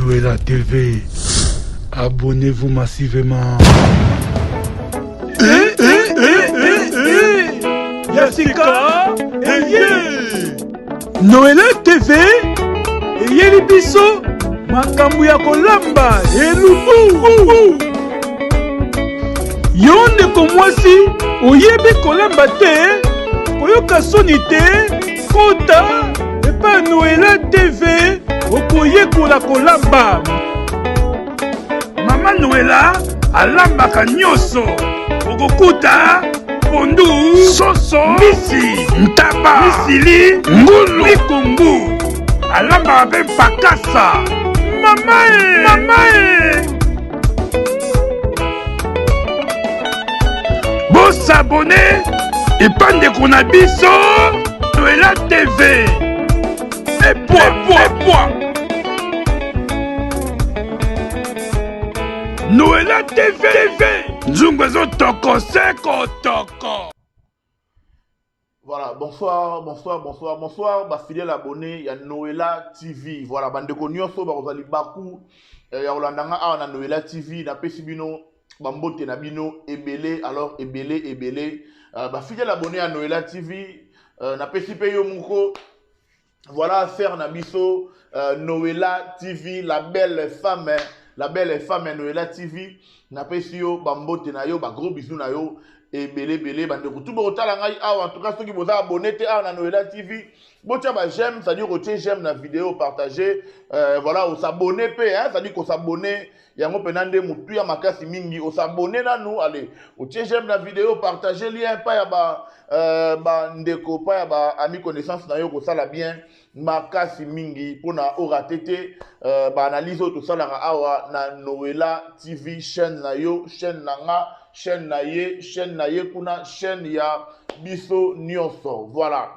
Noëlla TV, abonnez-vous massivement. Eh, eh, eh, eh, eh. Ya sika eye Noëlla TV eyeli biso makambo ya kolamba elubu. Yo ndeko mwasi oyebi kolamba te, koyoka soni te, kota epai Noela TV okoyekola kolamba. Mama Noela alambaka nyonso, okokuta pondu, soso, mbisi, ntaba, misili, ngulu, mikungu. Alambaka mpe mpakasa. Mama e, mama e. Bosabone epa ndeko na biso Noela TV. Epwa, epwa, epwa. Noela TV, TV. Nzungu ezotoko se kotoko. Voilà, bonsoir, bonsoir, bonsoir, bonsoir, ba fidèles abonnés ya Noëlla TV. Voilà, bandeko nyonso bakozwa libaku eh, ya kolanda nga awa na Noëlla TV, napesi bino bambote na bino ebele, alors ebele ebele. Euh, ba fidèles abonnés ya Noëlla TV, euh, napesi pe yo moko voilà sœur na biso euh, Noëlla TV, la belle femme, la belle femme ya Noëlla TV, napesi yo bambote na yo, ba gros bisous na yo ebele ebele. Bandeko tu bokotala ngai awa, en tout cas soki boza abonné te awa na Noëlla TV, botia ba j'aime, c'est-à-dire otie j'aime na vidéo, partager, voilà, osabonner pe, hein, c'est-à-dire kosabonner yango mpena nde motuya makasi mingi. Osabonner nanu, allez, otie j'aime na vidéo, partager lien pa ya ba bandeko, pa ya ba ami connaissance na yo, kosala bien makasi mingi mpona orater te baanalyse oyo tosalaka awa na Noëlla TV, chaîne na yo, chaîne na nga, chaîne na ye, chaîne na ye kuna, chaîne ya biso nyonso. Voilà,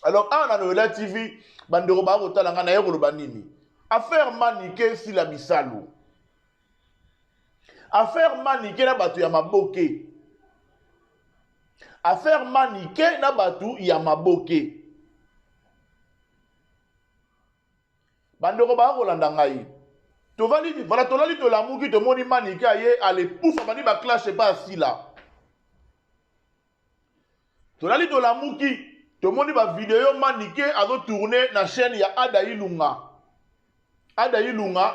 alors awa na Noëlla TV, bandeko baa kotala nga, naye koloba nini? Affaire Manike Sila Bisalu, affaire Manike na bato ya maboke, affaire Manike na bato ya maboke. Bandeko baa kolanda ngai, tovandi, voilà, tolali, tolamuki, tomoni Manike aye alepufa bandi baclash epa asila. Tolali, tolamuki, tomoni bavideo Manike azotourne na chaîne ya Ada Ilunga. Ada Ilunga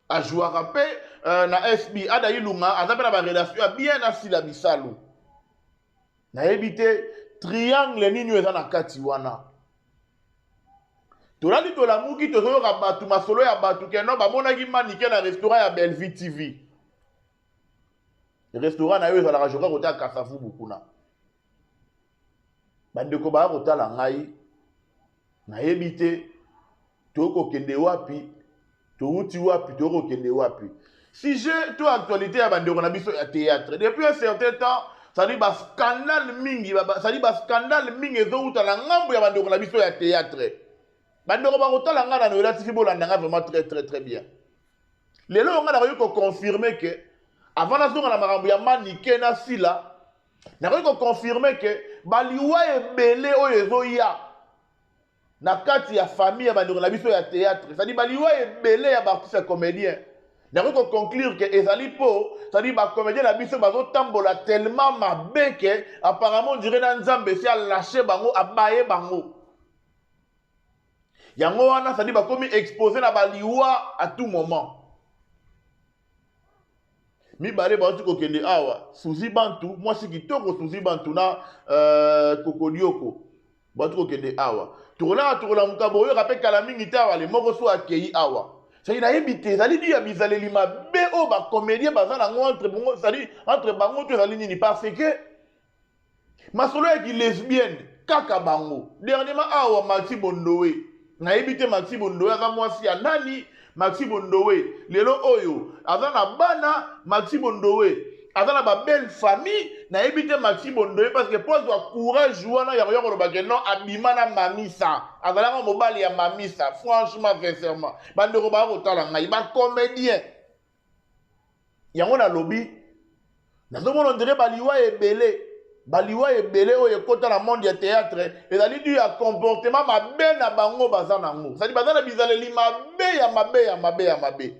ajouaka mpe na SB. Ada Ilunga aza mpe na barelation ya bien na Sila Bisalu. Nayebi te triangle nini oyo eza na kati wana. Tolali, tolamuki, tozoyoka bato, masolo ya bato keno bamonaki Manike na restaurant ya Bellevue TV. Restaurant na yo ezalaka joka kota Kasavubu kuna. Bandeko baya kotala ngai, nayebi te tokokende wapi, towuti wapi, tokokende wapi. Sujet to actualité ya bandeko na biso ya théâtre depuis un certain temps, c'est-à-dire bascandale mingi, c'est-à-dire bascandale mingi ezowuta na ngambo ya bandeko na biso ya théâtre. Bandeko bakotala ngai na Noëlla TV, bolanda ngai vraiment très très très bien. Lelo oyo ngai nakoki koconfirme ke, avant nazonga na makambo ya Manike na Sila, nakoki koconfirme ke baliwa ebele oyo ezoya na kati ya famille ya bandeko na biso ya théâtre, c'est-à-dire baliwa ebele ya baartiste ya comédien, nakoki koconclure ke ezali mpo, c'est-à-dire bacomédien na biso bazotambola tellement mabe ke apparemment on dirait na Nzambe esi alâche bango, abaye bango. Yango wana, c'est-à-dire bakomi exposé na baliwa à tout moment. Mibale bauti kokende awa, Suzi Bantu, mwasi kitoko Suzi Bantu na Kokodioko, bauti kokende awa. Tokolaka, tokolamuka, boyoka mpe kala mingi te awa le moko so akei awa. Saki nayebi te ezali di ya bizaleli mabe oyo bacomédien baza nango entre bango, c'est-à-dire entre bango to ezali nini, parce que masolo ya kilesbienne kaka bango. Dernièrement awa Maxi Bondowe, nayebi te Maxi Bondowe aza mwasi ya nani. Maxi Bondowe lelo oyo aza na bana, Maxi Bondowe aza na babelle famille. Nayebi te Maxi Bondowe, parce que po azwa courage wana ya koya koloba ke non, abima na Mamisa, azalaka mobali ya Mamisa. Franchement, sincèrement, bandeko baya kotala ngai, bacomédien yango nalobi, nazomona ondire baliwa ebele. Baliwa ebele oyo ekota na monde ya théâtre ezali dû ya comportement mabe na bango baza nango. C'est-à-dire baza na bizaleli mabe ya mabe ya mabe ya mabe.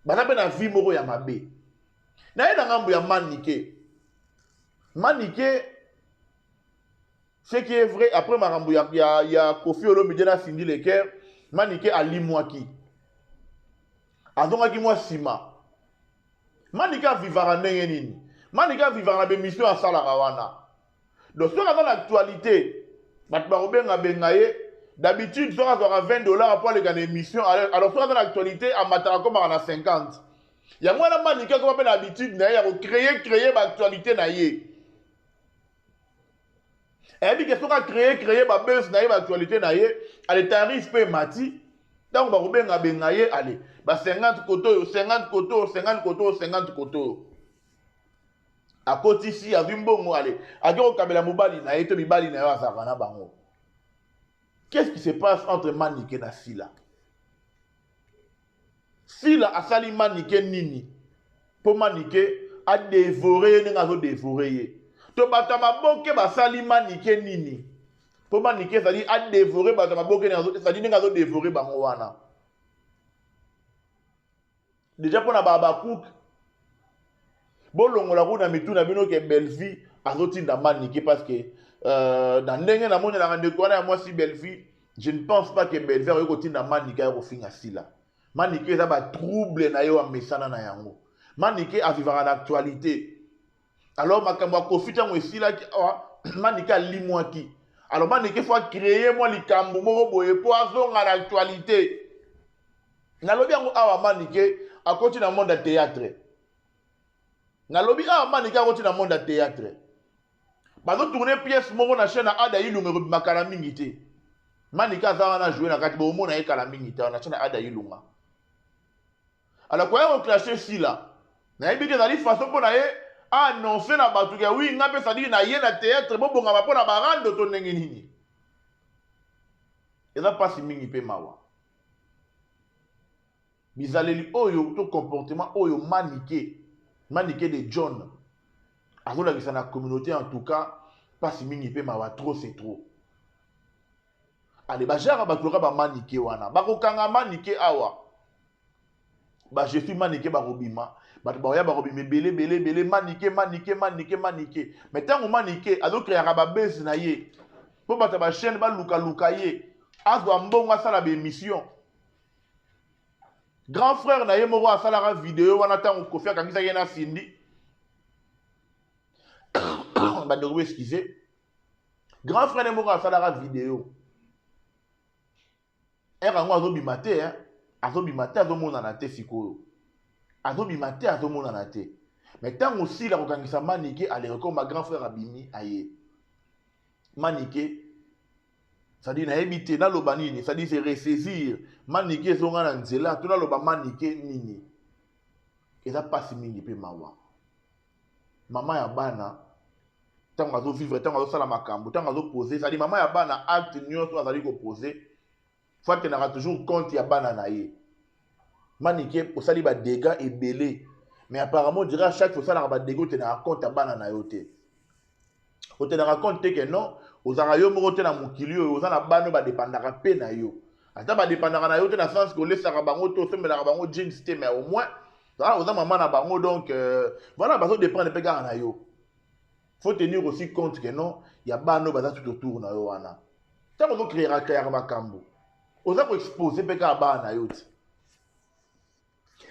Baza mpe na vie moko ya mabe. Na ye na ngambo ya Manike. Manike, ce qui est vrai, après makambo ya Koffi Olomide na Cindy Le Cœur, Manike alimwaki. Azongaki mwa nsima. Manike avivaka ndenge nini? Manike avivaka na bemission asalaka wana. Donc soki aza na actualité, bato bakobengabenga ye. D'habitude soki azwaka 20 $ po aleka na émission, alors soki aza na actualité, amataka, akomaka na 50. Yango wana Manike akoma mpe na habitude na ye ya kocréer créer baactualité na ye. Ayebi ke soki acréer créer babuzz na ye, baactualité na ye, ale tarif mpe emati. Ntango bakobengabenga ye, ale ba 50 koto oyo, 50 koto oyo, 50 koto oyo, 50 koto oyo, akotisi, azwi mbongo, ale ake kokabela mobali na ye to mibali na ye azalaka na bango. Qu'est-ce qui se passe entre Manike na Sila? Sila asali Manike nini mpo Manike adévorer ye ndenge azodévorer ye? To bato ya maboke basali Manike nini mpo Manike ezali adévorer bato ya maboke ezali ndenge azodévorer bango wana? Déjà, mpona babakuke, bolongola kuna mitu na bino ke Bellevie azotinda Manike, parce que na ndenge namonelaka ndeko wana ya mwasi Bellevie, je ne pense pas que Bellevie akoki kotinda Manike aya kofinga Sila. Manike eza batrouble na ye oyo amesana na yango. Manike avivaka na actualité. Alors makambo ya Kofi, ntango esilaki awa, Manike alimwaki. Alors Manike faut acréer mwa likambo moko boye mpo azonga na actualité. Nalobi yango awa, Manike akoti na monde ya théâtre. Nalobi awa, Manike akoti na monde ya théâtre. Bazotourner pièce moko na chaîne ya Ada Ilunga, ekobima kala mingi te. Manike aza wana, joue na kati, bomona ye kala mingi te na chaîne ya Ada Ilunga. Alors koya koclasher Sila, nayebi te, ezali façon mpo na ye annonce na bato ke wi, nga mpe sadiki na ye na théâtre, bobongama mpo na barando to ndenge nini. Eza mpasi mingi mpe mawa, bizaleli oyo to comportement oyo Manike de John azolakisa na communauté. En tout cas, mpasi mingi mpe mawa, trop c'est trop. Ale bajara bato loka bamanike wana bakokanga Manike awa, baje suis Manike, bakobima, bato bakoya, bakobima ebele ebele ebele, Manike, Manike, Manike, Manike. Mais ntango Manike azocréaka babuzz na ye mpo bato ya bachaîne balukaluka ye, azwa mbongo, asala baémission, grand frère na ye moko asalaka video wana ntango Kofi akangisaki ye na Cindy. Bandeko, boexcuser, grand frère ne moko asalaka video ere yango, azobima te, azobima te, azomonana te. Sikoyo azobima te, azomonana te. Mais ntango osila kokangisa Manike, aleki koma grand frère abimi aye Manike. C'est-à-dire, nayebi te naloba nini. C'est-à-dire se ressaisir, Manike ezonga na nzela to naloba Manike nini? Eza mpasi mingi mpe mawa. Mama ya bana, ntango azovivre, ntango azosala makambo, ntango azopose, c'est-à-dire mama ya bana, acte nyonso azali kopose, faut atenaka toujours compte ya bana na ye. Manike, osali badégâts ebele, mais apparemment dirait à chaque fois osalaka badégâts, otenaka compte ya bana na yo te. Otenaka compte te ke non, ozalaka yo moko te na mokili oyo, oza na bana oyo badépendaka mpe na yo. Ata badépendaka na yo te na sens ke olesaka bango te, osombelaka bango jeans te, mais au moins oza mama na bango. Donc voilà, bazodépendre mpe kaka na yo. Faut tenir aussi compte que non, ya bana oyo baza tout autour na yo wana. Ntango ozocréera créaka makambo, oza koexposer mpe kaka bana na yo te.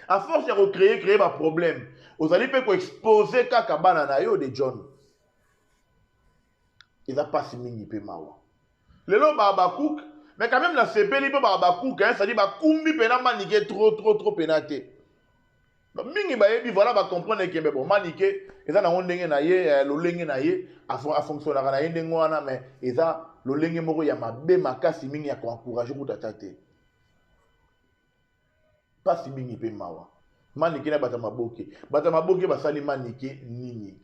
À force ya kocréer créer baproblème, ozali mpe koexposer kaka bana na yo. De John, eza mpasi mingi mpe mawa. Lelo babacook, mais quand même nasepeli mpe babacook, c'est-à-dire bakumbi mpena Manike trop trop trop mpena te. Mingi bayebi, voilà, bacomprendre ke bon, Manike eza nango ndenge na ye, lolenge na ye afonctionnaka na ye ndenge wana, mais eza lolenge moko ya mabe makasi mingi ya koencourager kuta ata te. Mpasi mingi mpe mawa. Manike na bato ya maboke, bato ya maboke basali Manike nini?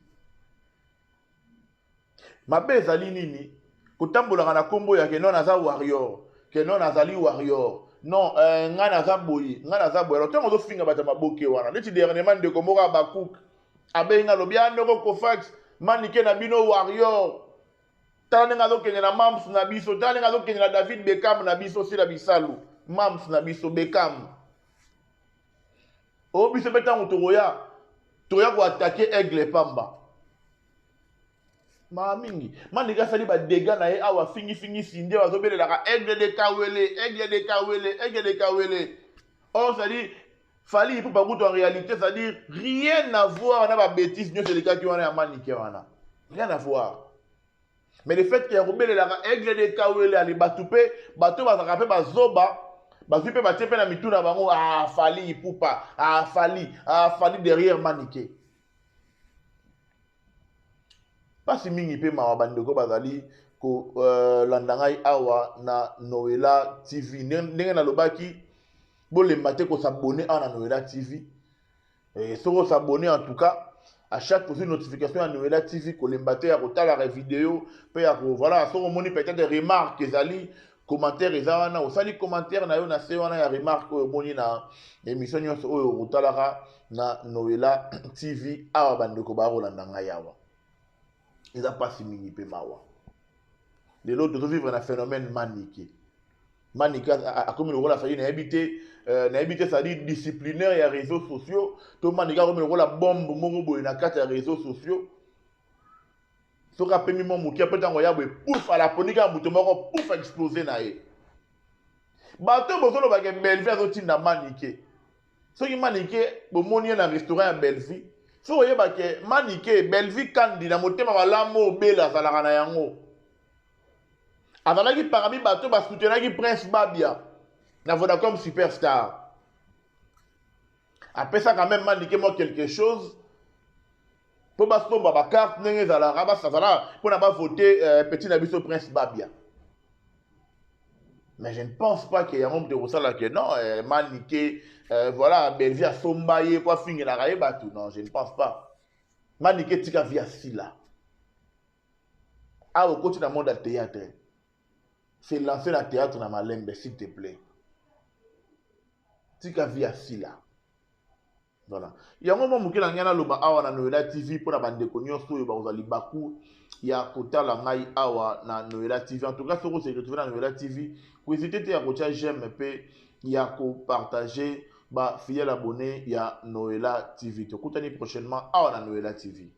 Mabe ezali nini? Kotambolaka na nkombo ya ke non, naza warrior, ke non, nazali warrior, non, ngai naza boye, ngai naza boye. Alors ntango ozofinga bato ya maboke wana, neti dernièrement ndeko moko ya bacook abengi, alobi: "A ndeko Kofax, Manike na bino warrior. Tala ndenge azokende na Mams na biso, tala ndenge azokende na David Beckham na biso, Sila Bisalu, Mams na biso, Beckham. O biso mpe ntango tokoya, tokoya koatake Aigle pamba. Mawa mingi. Manike asali ba dégâts na ye awa, fingi fingi Cindy, azobelelaka Aigle de Kawele, Aigle de Kawele, Aigle de Kawele. Or, c'est-à-dire, Fally Ipupa kutu en réalité, c'est-à-dire rien à voir na ba bêtises nyonso elekaki wana ya Manike wana. Rien à voir. Mais le fait que ya kobelelaka Aigle de Kawele ale bato mpe bato bazalaka mpe bazoba bazwi mpe batie mpe na mitu na bango, ah Fally Ipupa, ah Fally, ah Fally derrière Manike. Pasi mingi mpe mawa bandeko bazali kolanda ngai awa na Noela TV. Ndenge nalobaki, bolemba te kosabone awa na Noela TV. Soki osabone, en tout cas à chaque fois notification ya Noela TV, kolemba te ya kotalaka video mpe ya ko, voilà, soki omoni peut-être remarque ezali, commentaire eza wana, osali commentaire na yo na se wana ya remarque oyo omoni na émission nyonso oyo okotalaka na Noela TV awa. Bandeko bakolanda ngai awa, eza mpasi mingi mpe mawa. Lelo tozovivre na phénomène Manike. Manike akomi lokola sadi, nayebi te, nayebi te, c'est-à-dire disciplinaire ya réseaux sociaux to Manike akomi lokola bombe moko boye na kati ya réseaux sociaux. Soki apemi mwa moke, mpe ntango ya boye, pouf, alaponi kaka moto moko, pouf, explose na ye. Bato bozolobaka Bellevue azotinda Manike, soki Manike bomoni ye na restaurant ya Bellevue, soki oyebake Manike, Bellevue Kandi na motema malamu obele azalaka na yango, azalaki parmi bato basoutenaki Prince Babia na Vodacom Superstar. Apesaka même Manike mwa quelque chose mpo basomba bacarte ndenge ezalaka, basazala mpona bavote petit na biso Prince Babia. Mais je ne pense pas que yango moto ekosala ke non, Manike, voilà, Bellevue asomba ye po afingelaka ye bato. Non, je ne pense pas. Manike, tika vie asila. Awa okoti na monde ya théâtre, se lancer na théâtre na malembe, s'il te plaît, tika vie asila. Voilà, yango mwa moke na ngai naloba awa na Noela TV mpona bandeko nyonso oyo bakozwa libaku ya kotala ngai awa na Noela TV. En tout cas, soki ose retrouve na Noela TV, kohésite te ya kotia j'aime mpe ya kopartage. Bafidèle abonné ya Noela TV, tokutani prochainement awa na Noela TV.